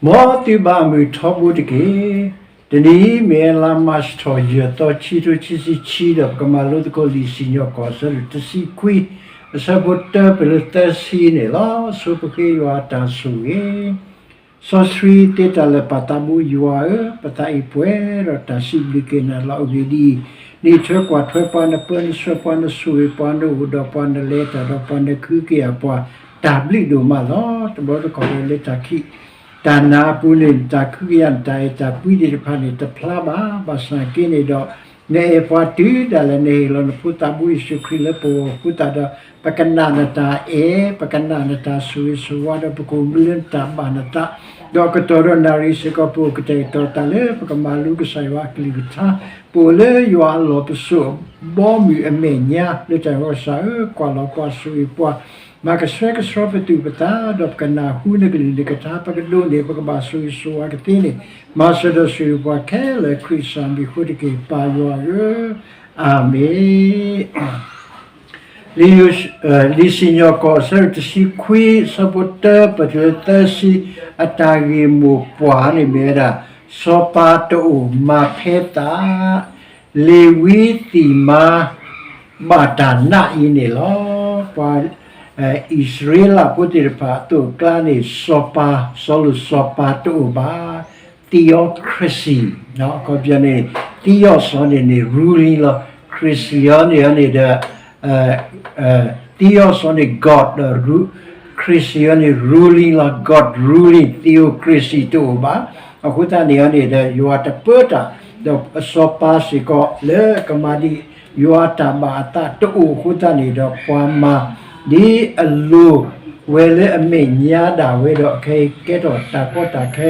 မ်သုဘၣ်မုာ်ထီဘိတက့ၢ်. တနံၤအံၤမ့ၢ်ဝဲလါမၢ်ၡးထီၣ်ယဲၢ်သီ ခံထိခံဆံခံ ဒီးပကမၤလိသကိးလံာ်စံၣ်ညီၣ်ကွီၢ် အဆၢဒိၣ်တဆံခွံ အဆၢဖိတၢပလၢသၢဆံန့ၣ်လီၤ. ဆိပဃ့ယွၤအတၢ်ဆိၣ်ဂ့ၤ စီဆှံသ့တၢ်လၢာ် ပၢ်သးဘိယွၤဧၢ, ပသးအံၤပှဲၤဒီးတၢ်စံးဘျုးက့ၤနၤ လၢအဂ့ၢ်ဒ်အံၤ, နအံးထွဲကွၢ်ထွဲပှၤ, နပၢနဆှၢပှၤ, နဆိၣ်ဂ့ၤပှၤ, နအိၣ်ဒီးပှၤ, နလဲၤတၢ်ဒီးပှၤ, နကဟုကယာ်ပှၤ, တၢ်ဘျုးဒိၣ်မးလီၤ. တဘျီတခီၣ်ဝဲလၢတၢ်ခံး တၢ်နါအပူၤန့ၣ် တၢ်ကဟုကယာ် နတၢ်အဲၣ်တၢ်ကွံသ့ၣ်တဖၣ်န့ၣ် တဖျါဘၣ်. ဘၣ်ဆၣ်က့န့ၣ်ဒီး နအဲၣ်ပှၤတုၤဒၣ်လဲာ်, နဟ့ၣ်လီၤနဖိသးဘိယ့ၣ်ၡူးခရံာ်လၢပဂီၢ်အဃိသတးဒီး ပကနၣ်နတၢ်အဲၣ်, ပကနၣ်နတၢ်ဆိၣ်ဂ့ၤဆိၣ်ဝါ, ဒီးပကအိၣ်မူလၢနတၢ်ဘၣ်နသး, ဒီးအကတီၢ်ဒီးနၣ်ရံၣ်စ့ၢ်ကီး ပအိၣ်ကတဲာ်ကတီၤသးလၢ ပကမၤလိကစၢ်ယွၤအကလုၢ်ကထါ, ပအိၣ်လၢယွၤအလီၢ်ပစိာ် ဘီမုၢ်အမဲာ်ညါ လၢတၢ်ဂီၤစၢ်ဧၢ, ကွၢ်လီၤပှၤ, ဆိၣ်ဂ့ၤပှၤ, မၤကဆှဲကဆှီပသူၣ်ပသး, ဒီးပကနၢ်ဟူနကလုၢ်နကထါ, ပကဒိးန့ၢ် ပကဘၣ်ဆိၣ်ဂ့ၤဆိၣ်ဝါကသ့န့ၣ်, မၤစၢၤဒီးဆိၣ်ဂ့ၤပှၤခဲလၢာ် ခရံာ်ကစၢ်မံၤအဃိတက့ၢ်, ပၢ်ယွၤဧၢ, အၤမ့ၣ်. လံာ်ယိၤ, လံာ်စံၣ်ညီၣ်ကွီၢ် အဆၢဒိၣ်တဆံခွံ အဆၢဖိတၢပတုၤလၢသၢဆံ, အတၢ်ဂ့ၢ်မိၢ်ပှၢ်န့ၣ်မ့ၢ်ဝဲဒၣ် စီၤပၤတအိၣ်မၤဖဲသး, လ့ၤဝံသံၣ်မါ ဘၣ်တၢ်နာ်အံၤန့ၣ်လီၤ. ပှၤ အံၣ်စရ့လးဖိသ့ၣ်တဖၣ်အသိးအကျါန့ၣ် စီၤပၤ, စီၤလိာ်စီၤပၤတအိၣ်ဘၣ်, theocracy, အခီပညီန့ၣ် theos အီၤန့ၣ်န့ၣ် ruling လီၤ, cracy အီၤန့ၣ်န့ၣ်ဒီး theos အီၤန့ၣ် God ဒီး cracy အီၤန့ၣ် ruling လီၤ, God ruling, theocracy တအိၣ်ဘၣ်. အဃိသတးန့ၣ်န့ၣ်ဒီး ယွၤတပၢတၢ်, ဒီးအစီၤပၤစ့ၢ်ကီးလၢကမၤဒ် ယွၤတၢ်ဘၣ်အသးတအိၣ်အဃိသတးန့ၣ်ဒီး ပှၤမၤဒ်အလိၤဝဲလၢအမဲာ်ညါဒၣ်ဝဲဒီး အခဲအံၤကဲထီၣ်တၢ်ကီတၢ်ခဲ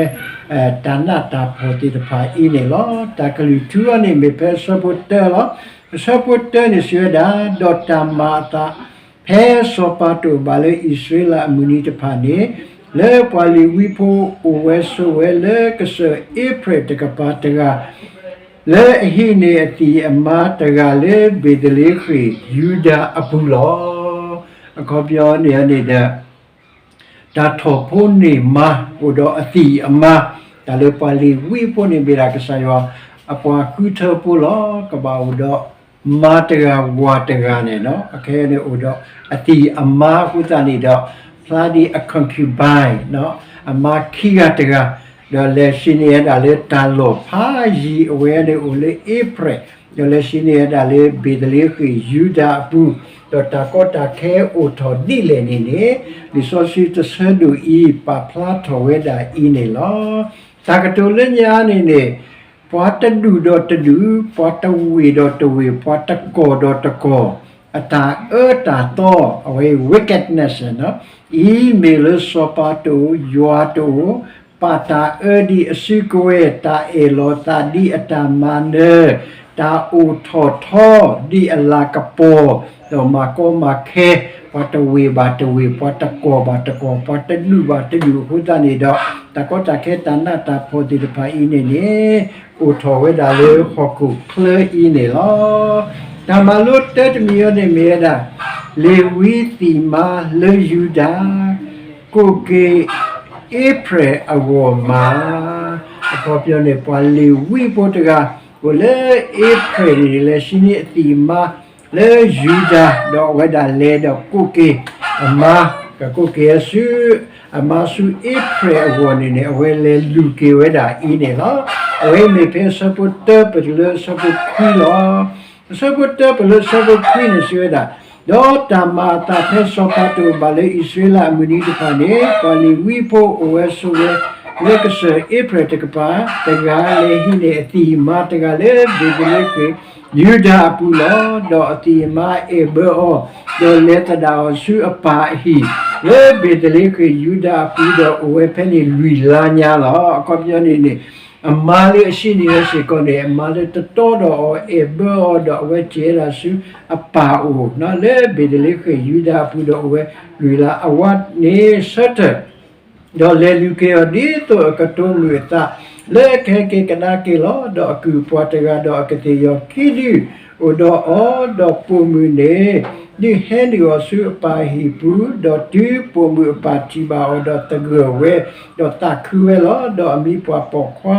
တၢ်နးတၢ်ဖှီၣ်သ့ၣ်တဖၣ်အံၤန့ၣ်လီၤ. တၢ်ကလုၢ်ထူအီၤန့ၣ်မ့ၢ်ဖဲအဆၢဖိတၢလီၤ. အဆၢဖိတၢန့ၣ်စံးဝဲဒၣ်, ဒီးတၢ်မၤအသး ဖဲစီၤပၤတအိၣ်ဘၣ်လၢအံၣ်စရ့လးအမုၢ်နံၤတဖၣ်န့ၣ်, လၢပှၤလ့ၤဝံဖိအိၣ်ဝဲဆိးဝဲလၢကစၢၢ်အ့ဖြ့ၣ်တကပၤတဂၤ, လၢအဟံးန့ၢ်အသံၣ်အမါတဂၤလၢဘ့းသလ့ဃ့ၣ် ယူဒၤအပူၤလီၤ. အခီပညီန့ၣ်န့ၣ်ဒီး တၢ်ထီၣ်ဖိန့ၢ်မါ အိၣ်ဒီးအသံၣ်အမါ, တၢ်လၢပှၤလ့ၤဝံဖိန့ၣ်မ့ၢ်ဒၣ်ကစၢ်ယွၤအပှၤဃုထၢဖိလီၤ. ကဘၣ်အိၣ်ဒီးမါတဂၤဝၤတဂၤန့ၣ်, အခဲအံၤန့ၣ်အိၣ်ဒီးအသံၣ်အမါအဃိသတးန့ၣ်ဒီး ဖျါဒ်အ concubine, အမါခံဂၤတဂၤ, ဒီးလဲၤဆံးန့ၢ်ဝဲဒၣ်လၢတၢ်လီၢ်ဖးယံၤ အဝဲန့ၣ်အိၣ်လၢအ့ဖြ့ၣ်, ဒီးလဲၤဆံးန့ၢ်ဝဲဒၣ်လၢဘ့းသလ့ဃ့ၣ် ယူဒၤအပူၤ, ဒီးတၢ်ကီတၢ်ခဲအိၣ်ထီၣ်ဒ်လဲၣ်န့ၣ်န့ၣ်, လံာ်စီဆှံတဆၢဒိၣ်အံၤ ပာ်ဖျါထီၣ်ဝဲဒၣ်အံၤန့ၣ်လီၤ. တၢ်ကတိၤလၢညါန့ၣ်န့ၣ်, ပှၤတဒူၣ်ဒီးတဒူၣ်, ပှၤတဝ့ၢ်ဒီးတဝ့ၢ်, ပှၤတကီၢ်ဒီးတကီၢ်, အတၢ်အၢတၢ်သီ, အဝဲ wickedness အံၤမ့ၢ်လၢစီၤပၤတအိၣ်, ယွၤတအိၣ်, ပာ်တၢ်အၢဒ်အစုကဝဲၤ, တၢ်အဲၣ်လီၤသးဒ်အတၢ်မၤနၢၤ, တၢ်အိၣ်ထီၣ်ထီဒ်အလၤကပီၤ, ဒီးမၤကီမၤခဲ, ပှၤတဝ့ၢ်ဘၣ်တဝ့ၢ်, ပှၤတကီၢ်ဘၣ်တကီၢ်, ပှၤတဒူၣ်ဘၣ်တဒူၣ်အဃိသတးန့ၣ်ဒီး, တၢ်ကီတၢ်ခဲတၢ်နးတၢ်ဖှီၣ်သ့ၣ်တဖၣ်အံၤန့ၣ်န့ၣ်, အိၣ်ထီၣ်ဝဲဒၣ်လၢဟီၣ်ခိၣ်ချၢအံၤန့ၣ်လီၤ. တၢ်မၤလိတၢတမံၤအံၤန့ၣ်မ့ၢ်ဝဲဒၣ်, လ့ၤဝံသံၣ်မါလၢယူဒၤ, ကိးက့ၤအ့ဖြ့ၣ်အဂီၢ်မး, အခီပညီန့ၣ် ပှၤလ့ၤဝံဖိတဂၤ, အိၣ်လၢအ့ဖြ့ၣ်န့ၣ် လဲၤဆံးန့ၢ်အသံၣ်အမါလၢယူဒၤ, ဒီးအဝဲဒၣ်လဲၤဒီးကိးက့ၤအမါ, ကကိးက့ၤဆူ အမါဆူအ့ဖြ့ၣ်အဂီၢ်န့ၣ်န့ၣ် အဝဲလဲၤလူၤက့ၤဝဲဒၣ်အံၤန့ၣ်လီၤ. အဝဲမ့ၢ်ဖဲအဆၢဖိတၢပတုၤလၢအဆၢဖိခွံလီၤ. အဆၢဖိတၢပတုၤလၢအဆၢဖိခွံန့ၣ်စံးဝဲဒၣ်, ဒီးတၢ်မၤအသးဖဲစီၤပၤတအိၣ်ဘၣ်လၢအံၣ်စရ့လးအမုၢ်နံၤတဖၣ်န့ၣ်, ပှၤလ့ၤဝံဖိအိၣ်ဝဲဆိးဝဲလၢကစၢၢ်အ့ဖြ့ၣ်တကပၤ, တဂၤလဲၤဟံးန့ၢ်အသံၣ်အမါတဂၤလၢဘ့းသလ့ဃ့ၣ် ယူဒၤအပူၤလီၤ. ဒီးအသံၣ်အမါအဲၣ်ဘၢအီၤ, ဒီးလဲၤသဒၣ်အီၤဆူအပၢ်အဟံၣ် လၢဘ့းသလ့ဃ့ၣ်ယူဒၤအပူၤ, ဒီးအိၣ်ဝဲဖဲန့ၣ်လွံၢ်လါညါလီၤ. အခီပညီန့ၣ်န့ၣ်, အမါလၢအဆံးန့ၢ်ဝဲစ့ၢ်ကီးန့ၣ်, အမါလၢတတီဒီးအီၤအဲၣ်ဘၢအီၤ, ဒီးအဝဲစံးဝဲဒၣ်ဆူအပၢ်အအိၣ်, လၢဘ့းသလ့ဃ့ၣ်ယူဒၤအပူၤဒီးအိၣ်ဝဲလွံၢ်လါ, အဝဲန့ၣ်ဆၢထၢၣ် ဒီးလဲၤလူၤက့ၤအီၤဒ်သိးအကတိၤမုာ်အသး, လၢအကဟဲက့ၤကဒါက့ၤလီၤ. ဒီးအကုၢ်ပှၤတဂၤဒီးအကသ့ၣ်ယီၤခံဒုအိၣ်ဒီးအီၤ, ဒီးပိာ်မုၣ်န့ၣ် ဒုးဟဲနုာ်အီၤဆူအပၢ်အဟံၣ်ပူၤ, ဒီးတုၤပိာ်မုၣ်အပၢ်ထံၣ်ဘၣ်အီၤဒီးသဂၢၢ်ဝဲ, ဒီးသးခုဝဲလီၤ. ဒီးအမံပှၤပိာ်ခွါ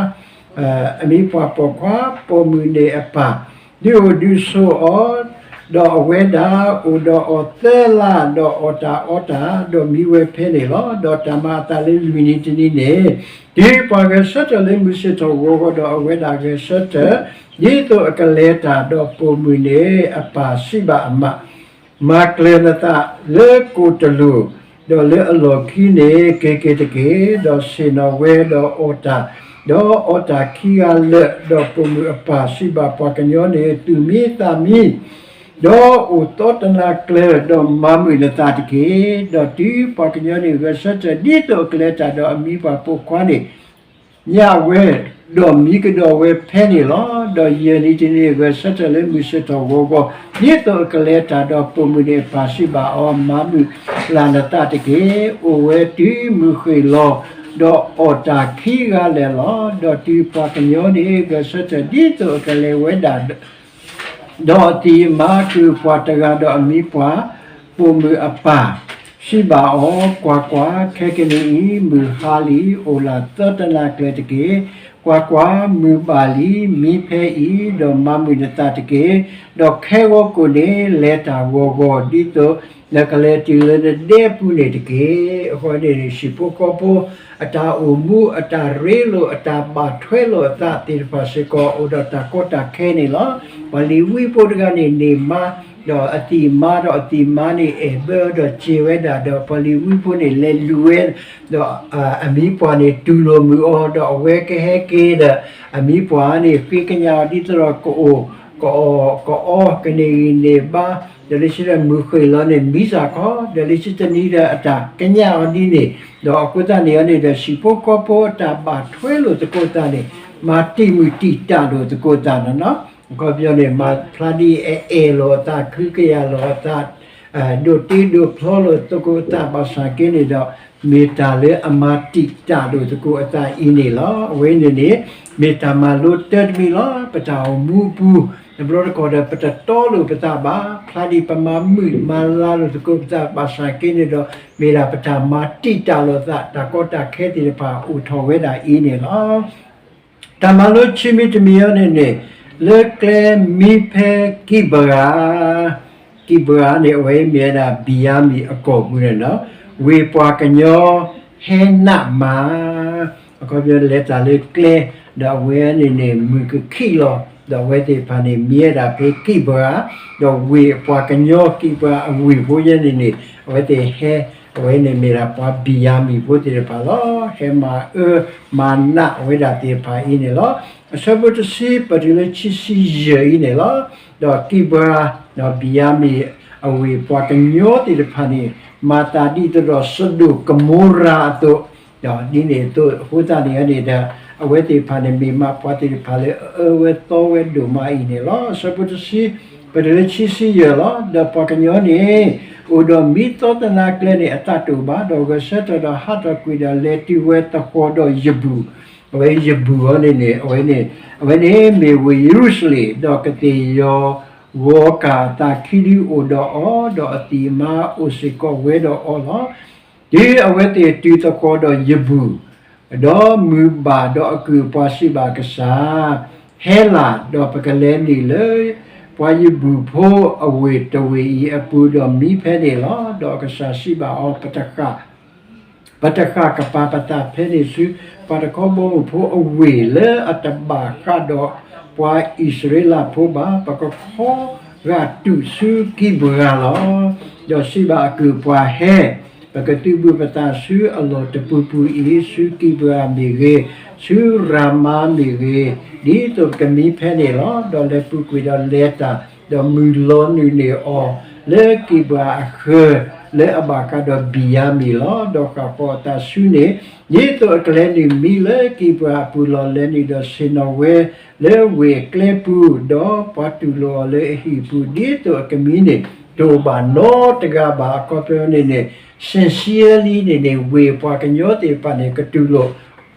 အမံပှၤပိာ်ခွါ ပိာ်မုၣ်န့ၣ်အပၢ် ဒုးအိၣ်ဒုးဆိးအီၤ, ဒီးအဝဲဒၣ်အိၣ်ဒီးအီၤသၢလါ, ဒီးအီၣ်တၢ်အီတၢ်, ဒီးမံဝဲဖဲန့ၣ်လီၤ. ဒီးတၢ်မၤအသးလၢလွံၢ်နံၤတနံၤန့ၣ်, တုၤပှၤဂဲၤဆၢထၢၣ်လၢမုၢ်ဆ့ၣ်ထီၣ်ဂီၤဂီၤဒီး အဝဲဒၣ်ဂဲၤဆၢထၢၣ် ဒ်သိးအကလဲၤတၢ်, ဒီးပိာ်မုၣ်န့ၣ်အပၢ်စံးဘၣ်အမါ, မၤကျၢၤနသးလၢကိၣ်တလိၣ်, ဒီးလၢအလီၢ်ခံန့ၣ်က့ၤက့ၤတက့ၢ်. ဒီးဆ့ၣ်နီၤဝဲဒီးအီၣ်တၢ်, ဒီးအီၣ်တၢ်ခံဂၤလၢာ်, ဒီးပိာ်မုၣ်အပၢ်စံးဘၣ်ပှၤကညီန့ၣ်, သူၣ်မံသးမံ, ဒီးအိၣ်သီတနၤကျၢၤ, ဒီးမၤမုာ်နသးတက့ၢ်. ဒီးတုၤပှၤကညီန့ၣ်ဂဲၤဆၢထၢၣ်ဒ်သိးအကလဲၤတၢ်ဒီးအမံပှၤပိာ်ခွါန့ၣ် ညၣ်ဝဲ, ဒီးမံကဒီးဝဲဖဲန့ၣ်လီၤ. ဒီးယဲၢ်နံၤတနံၤဂဲၤဆၢထၢၣ်လၢမုၢ်ဆ့ၣ်ထီၣ်ဂီၤဂီၤ, ဒ်သိးအကလဲၤတၢ်ဒီးပိာ်မုၣ်န့ၣ်အပၢ်စံးဘၣ်အီၤ, မၤမုာ်လၢ်နသးတက့ၢ်. အိၣ်ဝဲတုၤမုၢ်ဃ့ၢ်လီၤ, ဒီးအီၣ်တၢ်ခံဂၤလၢာ်လီၤ. ဒီးတုၤပှၤကညီန့ၣ်ဂဲၤဆၢထၢၣ်ဒ်သိးအကလဲၤဝဲဒၣ် ဒီးအသံၣ်အမါအကုၢ်အပှၤတဂၤဒီးအမံပှၤ, ပိာ်မုၣ်အပၢ်စံးဘၣ်အီၤ, ကွၢ်ကွၢ်, ခဲကနံၣ်အံၤမုၢ်ဟါလံ, အိၣ်လၢသီတနၤကျၢၤတက့ၢ်. ကွၢ်ကွၢ်, မုၢ်ဘၣ်လံ, မံဖဲအံၤ, ဒီးမၤမုာ်နသးတက့ၢ်. ဒီးခဲဂီၤကိာ်န့ၣ် လဲၤတၢ်ဂီၤဂီၤ ဒ်သိးနကလဲၤတုၤလၢနဒဲပူၤန့ၣ်တက့ၢ်. အဃိန့ၣ် ဟံၣ်ဖိဃီဖိ အတၢ်အိၣ်မူ, အတၢ်ရ့လိာ်, အတၢ်ဘၣ်ထွဲလိာ်အသးသ့ၣ်တဖၣ်စ့ၢ်ကီး အိၣ်ဒီးတၢ်ကီတၢ်ခဲန့ၣ်လီၤ. ပှၤလ့ၤဝံဖိတဂၤန့ၣ် န့ၢ်မါ, ဒီးအသံၣ်မါ, ဒီးအသံၣ်မါန့ၣ် အဲၣ်ဘၢဒီးစ့ဝဲဒၣ်, ဒီးပှၤလ့ၤဝံဖိန့ၣ် လဲၤလူၤဝဲ, ဒီးအမံပှၤန့ၣ် တူၢ်လိာ်မုာ်အီၤ, ဒီးအဝဲကဟဲက့ၤဒီး အမံပှၤန့ၣ် ဃ့ကညးအီၤဒ်သိးဒီး ကအိၣ်ကအီၣ်ကအီ ကန့ၢ်ဂံၢ်န့ၢ်ဘါ, ဒီးလၢဆံဒီးမုၢ်ဃ့ၢ်လီၤန့ၣ် မံစၢ်ခီ, ဒီးလၢဆံတနံၤဒီးအတၢ်ကညးအီၤဒ်န့ၣ်, ဒီးအဃိသတးန့ၣ်န့ၣ်ဒီး ဟံၣ်ဖိဃီဖိအတၢ်ဘၣ်ထွဲလိာ်သကိးသးန့ၣ် မၤတံာ်မုၢ်တံာ်တာ်လိာ်သကိးသးန့ၣ်လီၤ. အခီပညီန့ၣ် မၤဖျါဒ်အအဲၣ်လိာ်အသး, ခုကယာ်လိာ်အသး, ဒိးတ့ဒိးဖျီလိာ်သကိးသးဘၣ်ဆၣ်က့န့ၣ်ဒီး မ့ၢ်တၢ်လၢအမၤတံာ်တာ်လိာ်သကိးအသးအံၤန့ၣ်လီၤ. အဝဲန့ၣ်န့ၣ် မ့ၢ်တၢ်မၤလိတၢ်တမံၤလီၤ. ပတၢ်အိၣ်မူအပူၤ တဘျီတခီၣ်ဒီး ပတတီလိာ်ပသးဘၣ်. ဖျါဒ်ပမၤမုာ်မၤလၤလိာ်သကိးပသးဘၣ်ဆၣ်က့န့ၣ်ဒီး မ့ၢ်ဒၣ်ပတၢ်မၤတံာ်တာ်လိာ်သး တၢ်ကီတၢ်ခဲသ့ၣ်တဖၣ်အိၣ်ထီၣ်ဝဲဒၣ်အံၤန့ၣ်လီၤ. တၢ်မၤလိခံမံၤတမံၤအံၤန့ၣ်န့ၣ် လၢကျဲမံဖဲကံးဘရၤ, ကံးဘရၤန့ၣ် အဝဲမ့ၢ်ဝဲဒၣ်ဘံၣ်ယၤမံၣ်အကီၢ်ပူၤန့ၣ်လီၤ. ဝ့ၢ်ပှၤကညီဟဲနးမး, အခီပညီလဲၤတၢ်လၢကျဲ, ဒီးအဝဲန့ၣ်န့ၣ် မုၢ်ကခံးလီၤ, ဒီးအဝဲသ့ၣ်တဖၣ်န့ၣ် မံဝဲဒၣ်ဖဲကံးဘရၤ, ဒီးဝ့ၢ်ပှၤကညီကံးဘရၤအဝ့ၢ်ဖိယဲန့ၣ်န့ၣ် အဝဲသ့ၣ်ဟဲ အဝဲန့ၣ်မ့ၢ်ဒၣ်ပှၤဘံၣ်ယၤမံၣ်ဖိသ့ၣ်တဖၣ်လီၤ. ဟဲမၤအၢမၤနးဝဲဒၣ်သ့ၣ်တဖၣ်အံၤန့ၣ်လီၤ. အဆၢဖိတဆံ ပတုၤလၢခံဆံယဲၢ်အံၤန့ၣ်လီၤ. ဒီးကံးဘရၤ, ဒီးဘံၣ်ယၤမံၣ်အဝ့ၢ်ပှၤကညီသ့ၣ်တဖၣ်န့ၣ် မၤသးဒ်သိးဒီးစဒိၣ်ကမိရၤအသိး, ဒီးဒ်န့ၣ်အသိးအဃိသတးန့ၣ်န့ၣ်ဒီး အဝဲသ့ၣ်တဖၣ်န့ၣ် မ့ၢ်မးပှၤသ့ၣ်တဖၣ်လၢအအၢဝဲသီဝဲဒိၣ်မးအံၤန့ၣ်လီၤ. အဆၢဖိတဆံ ပတုၤလၢခံဆံယဲၢ်လီၤ. ဒီးပှၤကညီန့ၣ် အိၣ်ဒီးမံသီတနၤကျၢၤန့ၣ် အသးတအိၣ်ဘၣ်, ဒီးဂဲၤဆၢထၢၣ်ဒီးဟးထီၣ်ကွံာ်ဒီးလဲၤတုၤဝဲသဃီၤဒီးယဘူၣ်, အဝဲယဘူၣ်အီၤန့ၣ်န့ၣ် အဝဲန့ၣ် အဝဲန့ၣ်မ့ၢ်ဝ့ၢ်ယရူၤၡလ့ၣ်, ဒီးကသ့ၣ်ယီၤဂီၤကၢ်အသးခံဒုအိၣ်ဒီးအီၤ, ဒီးအသံၣ်အမါအိၣ်စ့ၢ်ကီးဝဲဒီးအီၤလီၤ. တုၤအဝဲသ့ၣ်တုၤသဃီၤဒီးယဘူၣ်, ဒီးမုၢ်ဘၣ်ဒီးအကုၢ်အပှၤစံးဘၣ်ကစၢ်, ဟဲလၢ်, ဒီးပကလဲၤနုာ်လၢ ပှၤယဘူၣ်ဖိအဝ့ၢ်တဝ့ၢ်အံၤအပူၤဒီးမံဖဲန့ၣ်လီၤ. ဒီးကစၢ်စံးဘၣ်အီၤ, ပတဃၣ် ပတဃၣ်ကပၤပသးဖဲန့ၣ်ဆူ ပှၤတခီဘီမုၢ်ဖိအဝ့ၢ်လၢအတဘၣ်ဃးဒီးပှၤအံၣ်စရ့လးဖိဘၣ်, ပကခီဂာ်တုၤဆူကံးဘရၤလီၤ. ဒီးစံးဘၣ်အကုၢ်အပှၤ, ဟဲ, ပကသုးဘူးပသးဆူအလီၢ်တပူၤပူၤအံၤ, ဆူကံးဘရၤမ့ၢ်ဂ့ၤ, ဆူရၤမါမ့ၢ်ဂ့ၤ, ဒ်သိးပကမံဖဲန့ၣ်လီၤ. ဒီးလဲၤပူၤကွံာ်ဒီးလဲၤတၢ်, ဒီးမုၢ်လီၤနုာ်န့ၢ်အီၤ လၢကံးဘရၤအဃၢၤ လၢအဘၣ်ဃးဒီးဘံၣ်ယၤမံၣ်လီၤ. ဒီးဃၣ်ဃီၤအသးဆူန့ၣ် ဒ်သိးအကလဲၤနုာ်မံလၢကံးဘရၤအပူၤလီၤ. လဲၤနုာ်ဒီးဆ့ၣ်နီၤဝဲလၢဝ့ၢ်အကျဲပူၤ, ဒီးပှၤတူၢ်လိာ်အီၤလၢအဟံၣ်ပူၤ, ဒ်သိးအကမံန့ၣ် တအိၣ်ဘၣ်နီတဂၤဘၣ်. အခီပညီန့ၣ်န့ၣ် sincerely န့ၣ်န့ၣ် ဝ့ၢ်ပှၤကညီသ့ၣ်တဖၣ်န့ၣ် ကတူၢ်လိာ်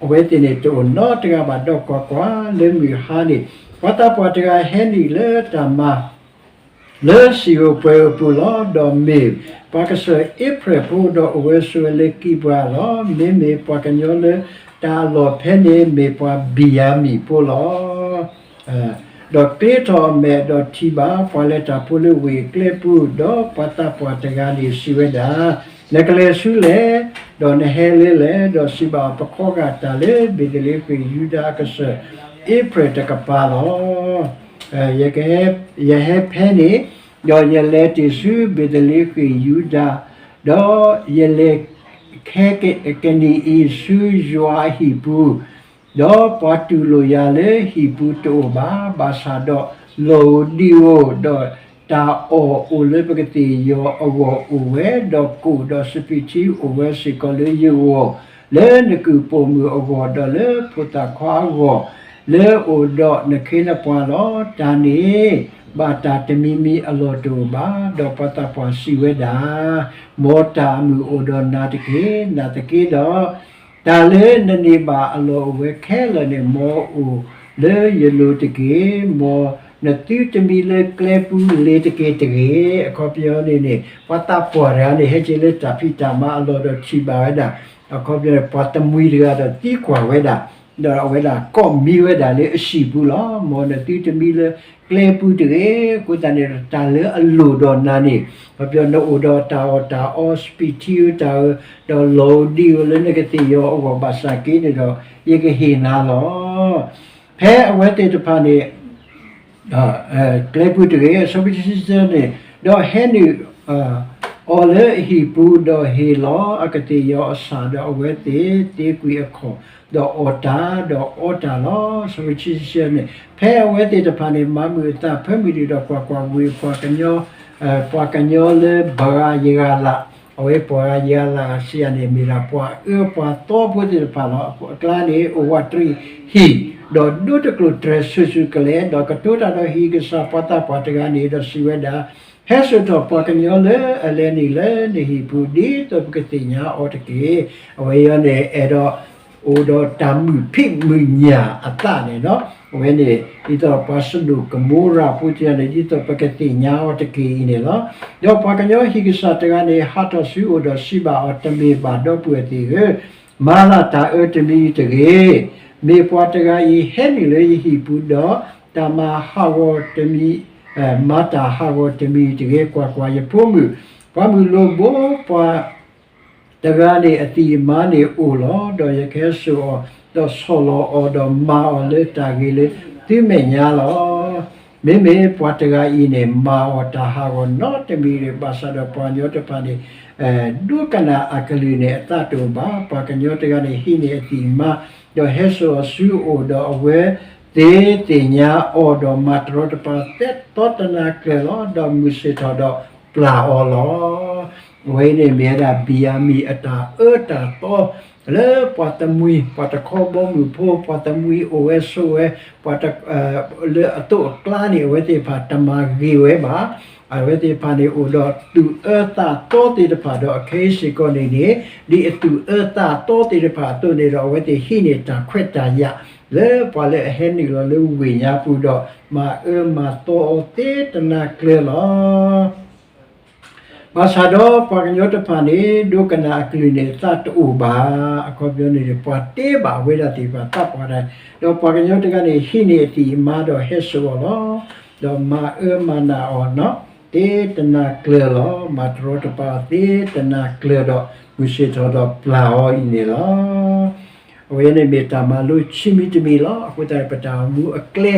အဝဲသ့ၣ်န့ၣ် တအိၣ်နီတဂၤဘၣ်. ဒီးကွၢ်ကွၢ်, လၢမုၢ်ဟါန့ၣ် ပှၤသးပှၢ်တဂၤဟဲနုာ်လၢတၢ်မၤ လၢစံၣ်ဧိၤပှဲၤဧိၤအပူၤလီၤ. ဒီးမ့ၢ်ပှၤကစၢၢ်အ့ဖြဲၣ်ဖိဒီးအိၣ်ဝဲဆိးဝဲလၢကံးပှၤလီၤ. မ့မ့ၢ်ပှၤကညီလၢတၢ်အလီၢ်ဖဲန့ၣ် မ့ၢ်ပှၤဘံၣ်ယၤမံၣ်ဖိလီၤ. ဒီးကျ့ထီၣ်အမဲာ်ဒီးထံၣ်ဘၣ်ပှၤလဲၤတၢ်ဖိလၢဝ့ၢ်အကျဲပူၤ, ဒီးပှၤသးပှၢ်တဂၤန့ၣ်စံးဝဲဒၣ်, နကလဲၤဆူလဲၣ်, ဒီးနဟဲလၢလဲၣ်. ဒီးစံးဘၣ်အီၤ, ပခီဂာ်တၢ်လၢဘ့းသလ့ဃ့ၣ်ယူဒၤအကစၢၢ်အ့ဖြဲၣ်တကပၤလီၤ. ယဟဲဖဲန့ၣ်, ဒီးယလဲၤတ့ၢ်ဆူဘ့းသလ့ဃ့ၣ်ယူဒၤ, ဒီးယလဲၤခဲကနံၣ်အံၤဆူယွၤအဟံၣ်ပူၤ, ဒီးပှၤတူၢ်လိာ်ယၤလၢဟံၣ်ပူၤတအိၣ်ဘၣ်, ဘၣ်ဆၣ်ဒီးလီၢ်ဧိၤဒံဧိၤ, ဒီးတၢ်အီၣ်အိၣ်လၢပကသ့ၣ်ယီၤအဂီၢ်အိၣ်ဝဲ, ဒီးကိၣ်ဒီးစပံးထံအိၣ်ဝဲစ့ၢ်ကီးလၢယဂီၢ်, လၢနကုၢ်ပိာ်မုၣ်အဂီၢ်, ဒီးလၢဖိသၣ်ခွါအဂီၢ်, လၢအိၣ်ဒီးနခ့နပှၤလီၤ. တၢ်န့ၣ်ဘၣ်တၢ်တမံၤမံၤအလီၢ်တအိၣ်ဘၣ်. ဒီးပှၤသးပှၢ်စံးဝဲဒၣ်, မ်တၢ်အမုာ်အိၣ်ဒီးနၤတက့ၢ်. နာ်သက့ဒီး, တၢ်လၢနန့ၢ်ဘၣ်အလီၢ်အိၣ်ဝဲခဲလၢာ်န့ၣ် မ်အအိၣ်လၢယလိၤတက့ၢ်. မ်နသုတမံလၢကျဲပူၤလ့ၤတက့ၢ်တဂ့ၤ. အခီပညီန့ၣ်န့ၣ် ပှၤသးပှၢ်တဂၤန့ၣ် ဟဲက့ၤလၢတၢ်ဖံးတၢ်မၤအလီၢ်ဒီးထံၣ်ဘၣ်ဝဲဒၣ်, အခီပညီန့ၣ် ပှၤတမှံတဂၤဒီးသံကွၢ်ဝဲဒၣ်, ဒီးအဝဲဒၣ်ကိးမံၤဝဲဒၣ်လၢအဟံၣ်ပူၤလီၤ. မ်နသုတမံလၢကျဲပူၤတဂ့ၤ. အဃိသတးန့ၣ်ဒီး တၢ်လၢအလိၣ်ဒီးနၤန့ၣ်, အခီပညီနအိၣ်ဒီးတၢ်အီၣ်တၢ်အီ စပံးထံဧိၤတၢ်ဧိၤ, ဒီးလီၢ်ဧိၤဒံဧိၤလၢနကသ့ၣ်ယီၤအဂီၢ်ဘၣ်ဆၣ်က့န့ၣ်ဒီး, ယကဟ့ၣ်နၤလီၤ. ဖဲအဝဲသ့ၣ်တဖၣ်န့ၣ် ကျဲပူၤတဂ့ၤ, အဆၢဖိခံဆံတၢန့ၣ်, ဒီးဟဲနုာ်အီၤလၢအဟံၣ်ပူၤ, ဒီးဟ့ၣ်လီၤအကသ့ၣ်ယီၤအဆၣ်, ဒီးအဝဲသ့ၣ်သ့ကွံာ်အခီၣ်, ဒီးအီၣ်တၢ်, ဒီးအီတၢ်လီၤ. အဆၢဖိခံဆံတၢန့ၣ်, ဖဲအဝဲသ့ၣ်တဖၣ်န့ၣ် မၤမုာ်အသးဖၢမုၢ်ဒံးဒီးကွၢ်ကွၢ်, ဝ့ၢ်ပှၤကညီ, ပှၤကညီလၢပှၤဂၤယဂၤလၢ်, အဝဲပှၤဂၤယဂၤလၢ်စံးယၤန့ၣ် မ့ၢ်ဒၣ်ပှၤအၢပှၤသီဖိသ့ၣ်တဖၣ်လီၤ. အကျါန့ၣ် အိၣ်ဝးတရံးဟံၣ်, ဒီးဒိတကျိၣ်တြဲၤဆူၣ်ဆူၣ်ကလဲာ်, ဒီးကတိၤတၢ်ဒီးဟံၣ်ကစၢ်ပှၤသးပှၢ်တဂၤန့ၣ်, ဒီးစံးဝဲဒၣ်, ဟဲစိာ်ထီၣ်ပှၤကညီလၢအလဲၤနုာ်လၢနဟံၣ်ပူၤ ဒ်သိးပကသ့ၣ်ညါအီၤတက့ၢ်. အဝဲအံၤန့ၣ် အဲၣ်ဒိး အိၣ်ဒီးတၢ်မုာ်ဖံးမုာ်ညၣ်အသးန့ၣ်လီၤ. အဝဲန့ၣ် ဒ်သိးပှၤစဒိၣ်ကမိရၤဖိတဂၤန့ၣ် ဒ်သိးပကသ့ၣ်ညါအီၤတက့ၢ်အံၤန့ၣ်လီၤ. ဒီးပှၤကညီဟံၣ်ကစၢ်တဂၤန့ၣ် ဟးထီၣ်ဆူအအိၣ်ဒီးစံးဘၣ်အီၤ, တမ့ၢ်ဘၣ်ဒီပုၢ်ဝဲၢ်သ့ၣ်ဧၢ, မၤလၢ်တၢ်အၢတမံၤတဂ့ၤ. မ့ၢ်ပှၤတဂၤအံၤဟဲနုာ်လၢယဟံၣ်ပူၤဒီး, တၢ်မၤဟးဂီၤတမံၤ, မၤတၢ်ဟးဂီၤတမံၤတဂ့ၤ. ကွၢ်ကွၢ်, ယဖိမုၣ်, ပှၤမုၣ်လိၣ်ဘိပှၤ တဂၤန့ၣ်အသံၣ်အမါန့ၣ်အိၣ်လီၤ. ဒီးယကဟဲစိာ်အီၤ, ဒီးဆီၣ်လီၤအီၤ, ဒီးမၤအီၤလၢတၢ်ဂ့ၤလၢသုမဲာ်ညါလီၤ. မ့မ့ၢ်ပှၤတဂၤအံၤန့ၣ် မၤအီၤတၢ်ဟးဂီၤနီတမံၤတဂ့ၤ. ဘၣ်ဆၣ်ဒီးပှၤကညီတဖၣ်န့ၣ် ဒိကနၣ်အကလုၢ်န့ၣ် အသးတအိၣ်ဘၣ်. ပှၤကညီတဂၤန့ၣ် ဟံးန့ၢ်အသံၣ်အမါ, ဒီးဟဲစိာ်အီၤဆူအအိၣ်, ဒီးအဝဲသ့ၣ်သ့ၣ်ညါအီၤ, ဒီးမၤတရီတပါသဲသီတနၤကျၢၤလီၤ. ဒီးမုၢ်ဆ့ၣ်ထီၣ်ဒီးပျၢ်အီၤလီၤ. အဝဲအံၤန့ၣ်မ့ၢ်ဝဲဒၣ်ဘံၣ်ယၤမံၣ်အတၢ်အၢတၢ်သီ လၢပှၤတမှံ, ပှၤတခီဘီမုၢ်ဖိ, ပှၤတမှံအိၣ်ဝဲဆိးဝဲ, ပှၤတ, လၢအသိးအကျါန့ၣ် အဝဲသ့ၣ်တဖၣ်တမၤဂ့ၤဝဲဘၣ်. အဝဲသ့ၣ်တဖၣ်န့ၣ် အိၣ်ဒီးသူၣ်အၢသးသီသ့ၣ်တဖၣ်ဒီး အခဲအံၤစ့ၢ်ကီးန့ၣ်န့ၣ်, ဒ်အသူၣ်အၢသးသီသ့ၣ်တဖၣ်အသိးန့ၣ်ဒီး အဝဲသ့ၣ်ဟံးန့ၢ်တၢ်ခွဲးတၢ်ယာ် လၢပှၤလၢအဟဲနုာ်လီၤလၢဝ့ၢ်ညါပူၤဒီး မၤအၢမၤသီအီၤသ့တနၤကျၢၤလီၤ. ဘၣ်ဆၣ်ဒီးပှၤကညီတဖၣ်န့ၣ် ဒိကနၣ်အကလုၢ်န့ၣ် အသးတအိၣ်ဘၣ်. အခီပညီန့ၣ် ပှၤတဲဘၣ်ဝဲဒၣ်သ့ၣ်တဖၣ်သးပှၢ်တၢ်, ဒီးပှၤကညီတဂၤန့ၣ် ဟံးန့ၢ်အသံၣ်အမါဒီးဟဲစိာ်အီၤလီၤ. ဒီးမၤအၢမၤနးအီၤနီၤ သ့တနၤကျၢၤလီၤ. မၤတရီတပါအီၤသ့တနၤကျၢၤဒီး မုၢ်ဆ့ၣ်ထီၣ်ဒီးပျၢ်အီၤအံၤန့ၣ်လီၤ. အဝဲန့ၣ်မ့ၢ်တၢ်မၤလိဆံးမံၤတမံၤလီၤ. အဃိသတး ပတၢ်အိၣ်မူအကျဲ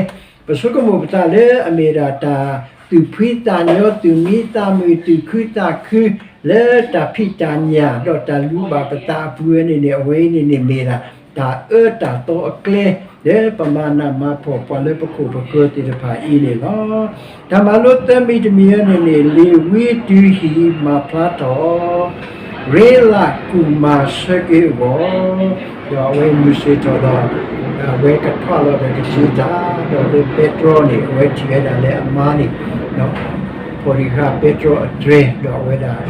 ပဆိကမိၣ်ပသးလၢအမ့ၢ်ဒၣ်တၢ်သူၣ်ဖှံသးညီ သူၣ်မံသးမုာ် သူၣ်ခုသးခု လၢတၢ်ဖံးတၢ်ညၣ်ဒီးတၢ်လူၤဘၣ်ပသးအပူၤဝဲန့ၣ်န့ၣ် အဝဲအံၤန့ၣ်န့ၣ်မ့ၢ်ဒၣ် တၢ်အၢတၢ်သီအကျဲ လၢပမၤနးမၤဖှီၣ်ပှၤလၢပခိၣ်ပဃၢၤသ့ၣ်တဖၣ်အံၤန့ၣ်လီၤ. တၢ်မၤလိသၢမံၤတမံၤန့ၣ်န့ၣ် လ့ၤဝံတုၤဟံၣ်မၤဖျါထီၣ် ရ့လးကူၣ်မၤဆၢက့ၤအဂီၢ်, ဒီးအဝဲမုၢ်ဆ့ၣ်ထီၣ်ဒီး အဝဲကထွးလီၤဒီးကစ့တၢ်, ဒီးလၢပဲတြီန့ၣ် အဝဲထံၣ်ဝဲဒၣ်လၢအမါန့ၣ် ဖီၣ်ရံဃာ်ပဲတြီအတြဲၤ, ဒီးအဝဲဒၣ်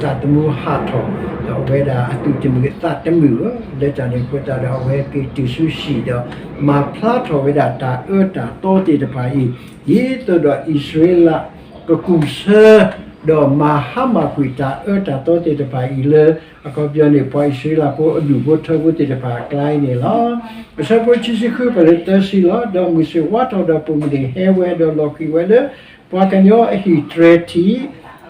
သးသမူဟးထီၣ်, ဒီးအဝဲဒၣ်အသူၣ်တမုာ်အသးတမုာ်ဧၢ, လၢတၢ်န့ၣ်အဃိသတးဒီး အဝဲက့ၤတုၤဆူဟံၣ်ဒီး မၤဖျါထီၣ်ဝဲဒၣ်တၢ်အၢတၢ်သီသ့ၣ်တဖၣ်အံၤ, ဒ်သိးဒီးအံၣ်စရ့လး ကကူၣ်ဆၢ ဒီးမၤဟါမၢ်ကွံာ်တၢ်အၢတၢ်သီသ့ၣ်တဖၣ်အံၤလၢ အခီပညီန့ၣ် ပှၤအံၣ်စရ့လးဖိအဒူၣ်ဖိထၢဖိသ့ၣ်တဖၣ်အကျါအံၤန့ၣ်လီၤ. အဆၢဖိခံဆံဃု ပလၢသၢဆံလီၤ. ဒီးမုၢ်ဆ့ၣ်ဝါထီၣ်ဒီးပိာ်မုၣ်န့ၣ်ဟဲဝဲဒီးလီၤဃံၤဝဲလၢ ပှၤကညီအဟံၣ်တြဲၤထံး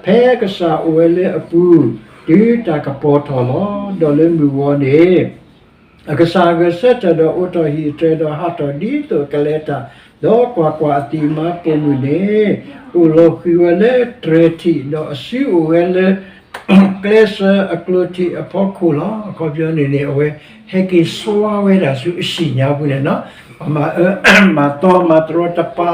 ဖဲကစၢ်အိၣ်ဝဲလၢအပူၤ တုၤတၢ်ကပီၤထီၣ်လီၤ. ဒီးလၢမုၢ်ဂီၤန့ၣ် အကစၢ်ဂဲၤဆၢထၢၣ်ဒီးအိးထီၣ်ဟံၣ်အတြဲၤဒီးဟးထီၣ်ဒ်သိးအကလဲၤတၢ်, ဒီးကွၢ်ကွၢ်, အသံးအမါပိာ်မုၣ်န့ၣ် အိၣ်လီၤဃံၤဝဲလၢတြဲၤထံး, ဒီးအစုအိၣ်ဝဲလၢ ကျဲစၢအကျိၤထံးအဖီခိၣ်လီၤ. အခီပညီန့ၣ်န့ၣ် အဝဲဟဲက့ၤစွါဝဲဒၣ်ဆူအစံၣ်ညါပူၤန့ၣ်လီၤ. ပှၤမၤအၢမၤသီမၤတရီတပါ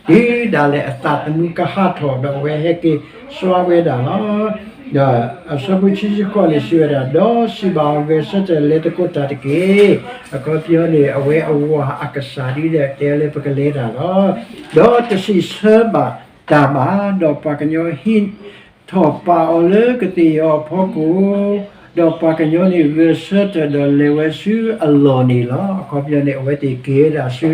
အီၤ တုၤဒၣ်လဲာ်အသးသမူကဟးထီၣ်ဒီးအဝဲဟဲက့ၤစွါဝဲဒၣ်လီၤ. ဒီးအဆၢဖိခံဆံဃိးန့ၣ်စံးဝဲဒၣ်, ဒီးစံးဘၣ်အီၤ, ဂဲၤဆၢထၢၣ်လဲၤသကိးတၢ်တက့ၢ်. အခီပညီန့ၣ် အဝဲအဝၤအကစၢ်ဒ်လဲၣ်တဲလၢပကလဲၤတၢ်လီၤ. ဒီးတစံးဆၢဘၣ်တၢ်ဘၣ်, ဒီးပှၤကညီဟံးထီၣ်ပာ်အီၤလၢကသ့ၣ်ယီၤအဖီခိၣ်, ဒီးပှၤကညီန့ၣ်ဂဲၤဆၢထၢၣ်ဒီးလဲၤဝဲဆူအလီၢ်န့ၣ်လီၤ. အခီပညီန့ၣ် အဝဲသ့ၣ်က့ၤဝဲဒၣ်ဆူ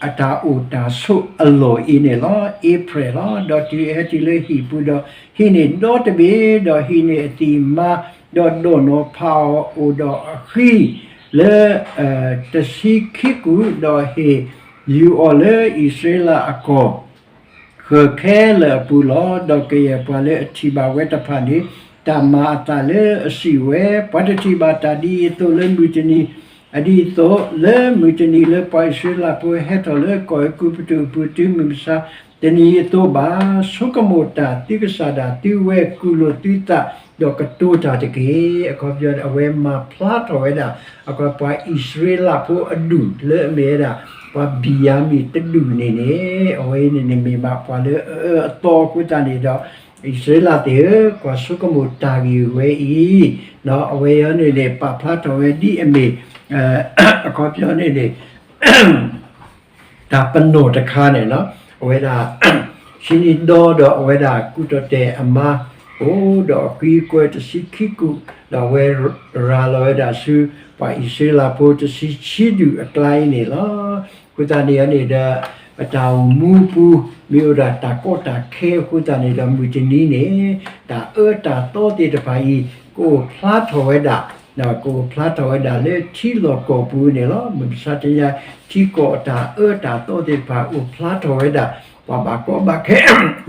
အတၢ်အိၣ်တၢ်ဆိးအလီၢ်အံၤန့ၣ်လီၤ. အ့ဖြဲၣ်လီၤ. ဒီးတုၤအဟဲတုၤလၢဟံၣ်ပူၤဒီး ဟံးန့ၢ်ဒီတဘ့ၣ်, ဒီးဟံးန့ၢ်အသံးအမါ, ဒီးဒိၣ်နီၤဖးအီၤအိၣ်ဒီးအဃံလၢ တဆံခံကူာ်, ဒီးဟ့ၣ်ယူၤအီၤလၢအံၣ်စရ့လးအကီၢ် ဃၢၤခဲလၢာ်အပူၤလီၤ. ဒီးကယဲၢ်ပှၤလၢအထံၣ်ဘၣ်ဝဲတဖၣ်န့ၣ် တၢ်မၤအသးလၢအစံးဝဲ, ပှၤတထံၣ်ဘၣ်တၢ်ဒ်အံၤအသိးလၢမုၢ်တနံၤ, ဒ်အံၤအသိးလၢမုၢ်တနံၤလၢပှၤအံၣ်စရ့လးဖိဟဲထီၣ်လၢကီၢ်အဲၤကူပတူးအပူၤတုၤမုၢ်မဆါတနံၤအံၤအသိးဘၣ်. ဆိကမိၣ်တၢ်, သုကစၢ်ဒၣ်သုဝဲ, ကူၣ်လိာ်သုသး, ဒီးကတိၤတၢ်တက့ၢ်. အခီပညီန့ၣ် အဝဲမၤဖျါထီၣ်ဝဲဒၣ် အခီပညီပှၤအံၣ်စရ့လးဖိအဒူၣ်လၢအမ့ၢ်ဝဲဒၣ် ပှၤဘံၣ်ယၤမံၣ်တဒူၣ်န့ၣ်န့ၣ်, အဝဲအံၤန့ၣ်န့ၣ်မ့ၢ်ဘၣ်ပှၤလၢအအၢအသီအဃိသတးန့ၣ်ဒီး အံၣ်စရ့လးသ့ၣ်ဧၢ, ကွၢ်ဆိကမိၣ်တၢ်ဂ့ၢ်ဝဲအံၤ, အဝဲအံၤန့ၣ်န့ၣ် ပာ်ဖျါထီၣ်ဝဲဒ်အမ့ၢ် အခီပညီန့ၣ်န့ၣ် တၢ်ပနီၣ်တခါန့ၣ်လီၤ. အဝဲဒၣ် ဟံးန့ၢ်ဒီဒီးအဝဲဒၣ်ကူၣ်တီၣ်တဲာ်အမါ အိၣ်ဒီးအဃံကွဲတဆံခံကူာ်, ဒီးအဝဲရၤလီၤဝဲဒၣ်ဆူ ပှၤအံၣ်စရ့လးဖိတဆံခံဒူၣ်အကျါအံၤန့ၣ်လီၤ. အဃိသတးန့ၣ်န့ၣ်ဒီး ပတၢ်အိၣ်မူပူၤ မ့ၢ်အိၣ်ဒၣ်တၢ်ကီတၢ်ခဲအဃိသတးန့ၣ်ဒီး မုၢ်တနံၤန့ၣ် တၢ်အၢတၢ်သီသ့ၣ်တဖၣ်အံၤ ကအိၣ်ဖျါထီၣ်ဝဲဒၣ် ကအိၣ်ဖျါထီၣ်ဝဲဒၣ်လၢထံလီၢ်ကီၢ်ပူၤန့ၣ်လီၤ. မုၢ်မဆါတနံၤ ထံကီၢ်အတၢ်အၢတၢ်သီသ့ၣ်တဖၣ်အိၣ်ဖျါထီၣ်ဝဲဒၣ်, ပှၤဘၣ်ကီဘၣ်ခဲ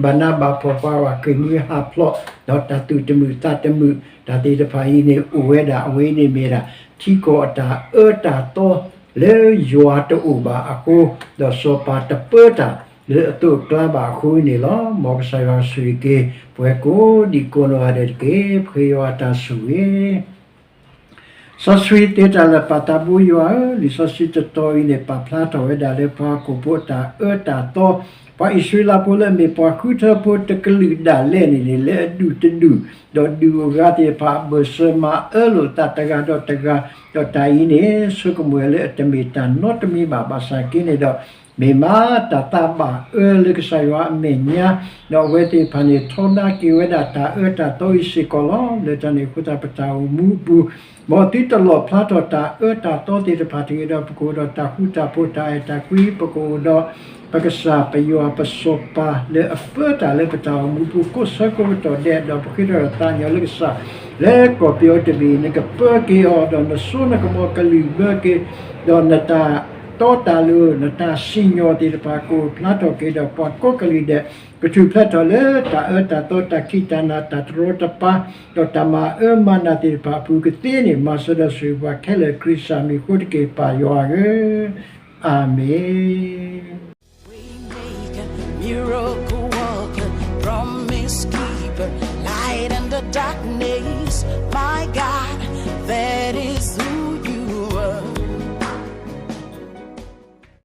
ဘၣ်နးဘၣ်ဖှီၣ် ပှၤဘၣ်ဃ့ၢ်မှံဟးဖျိး, ဒီးတၢ်သူၣ်တမုာ်သးတမုာ် တၢ်သ့ၣ်တဖၣ်အံၤန့ၣ်အိၣ်ဝဲဒၣ်, အဝဲအံၤန့ၣ်မ့ၢ်ဒၣ် ထံကီၢ်အတၢ်အၢတၢ်သီလၢယွၤတအိၣ်ဘၣ်အဃိ, ဒီးစီၤပၤတပၢတၢ်လၢအသိးအကျါဘၣ်အဃိန့ၣ်လီၤ. မ်ကစၢ်ယွၤဆိၣ်ဂ့ၤက့ၤ ပဝဲကိးဒံးကိးနီၢ်ဂၤဒဲးတက့ၢ်. ပဃ့ယွၤအတၢ်ဆိၣ်ဂ့ၤ စီဆှံသ့တၢ်လၢာ်ပာ်သးဘိယွၤဧၢ, လံာ်စီဆှံတတီၤအံၤန့ၣ် ပာ်ဖျါထီၣ်ဝဲဒၣ်လၢပှၤဟီၣ်ခိၣ်ဖိအတၢ်အၢတၢ်သီ, ပှၤအံၣ်စရ့လးဖိလၢအမ့ၢ်ပှၤဃုထၢဖိတကလုာ်ဒၣ်လဲာ်န့ၣ်န့ၣ် လၢအဒူၣ်တဒူၣ်, ဒီးဒုၣ်အဂၤသ့ၣ်တဖၣ်အဘၢၣ်စၢၤမၤအၢလိာ်သးတဂၤဒီးတဂၤ, ဒီးတၢ်အံၤန့ၣ် ဆိကမိၣ်ဝဲလၢအတမ့ၢ်တၢ်နီတမံၤဘၣ်. ဘၣ်ဆၣ်က့န့ၣ်ဒီး မ့ၢ်မးတၢ်သးဘၣ်အၢလၢကစၢ်ယွၤအမဲာ်ညါ, ဒီးအဝဲသ့ၣ်တဖၣ်န့ၣ် ထီဒါက့ၤဝဲဒၣ်တၢ်အၢတၢ်သီအံၤစ့ၢ်ကီးလီၤ. လၢတၢ်န့ၣ်အဃိသတး ပတၢ်အိၣ်မူအပူၤ မ်သုတလီၣ်ဖျါထီၣ်တၢ်အၢတၢ်သီသ့ၣ်တဖၣ်တဂ့ၤဒီး ပကအိၣ်ဒီးတၢ်ဃူတၢ်ဖိးတၢ်အဲၣ်တၢ်ကွံ, ပကအိၣ်ဒီး ပကစၢ်ပယွၤပစီၤပၤလၢအပၢတၢ်လၢပတၢ်အိၣ်မူပူၤ ကိးဆၢကိးကတီၢ်ဒဲး, ဒီးပဃ့ထီၣ်ဒီးသးညီလၢကစၢ် လၢကီၢ်ပယီၤတဘ့ၣ် နကပၢက့ၤအီၤ, ဒီးနစိနကမီၤကလုၢ်ဘၢက့ၤ, ဒီးနတၢ်တီတၢ်လိၤ နတၢ်စံၣ်ညီၣ်သ့ၣ်တဖၣ် ကအိၣ်ဖျါထီၣ်က့ၤဒီးပှၤကိးကလုာ်ဒဲး, ကထူၣ်ဖျဲးထီၣ်လၢတၢ်အၢတၢ်သီ တၢ်ခံးတၢ်နၤ တၢ်တရီတပါ ဒီးတၢ်မၤအၢမၤနးသ့ၣ်တဖၣ်အပူၤကသ့န့ၣ် မၤစၢၤဒီးဆိၣ်ဂ့ၤပှၤခဲလၢာ် ခရံာ်စၢ်မံၤအဃိတက့ၢ် ပၢ်ယွၤဧၢ, အၤမ့ၣ်. Waymaker, miracle worker, promise keeper, light in the darkness, my God.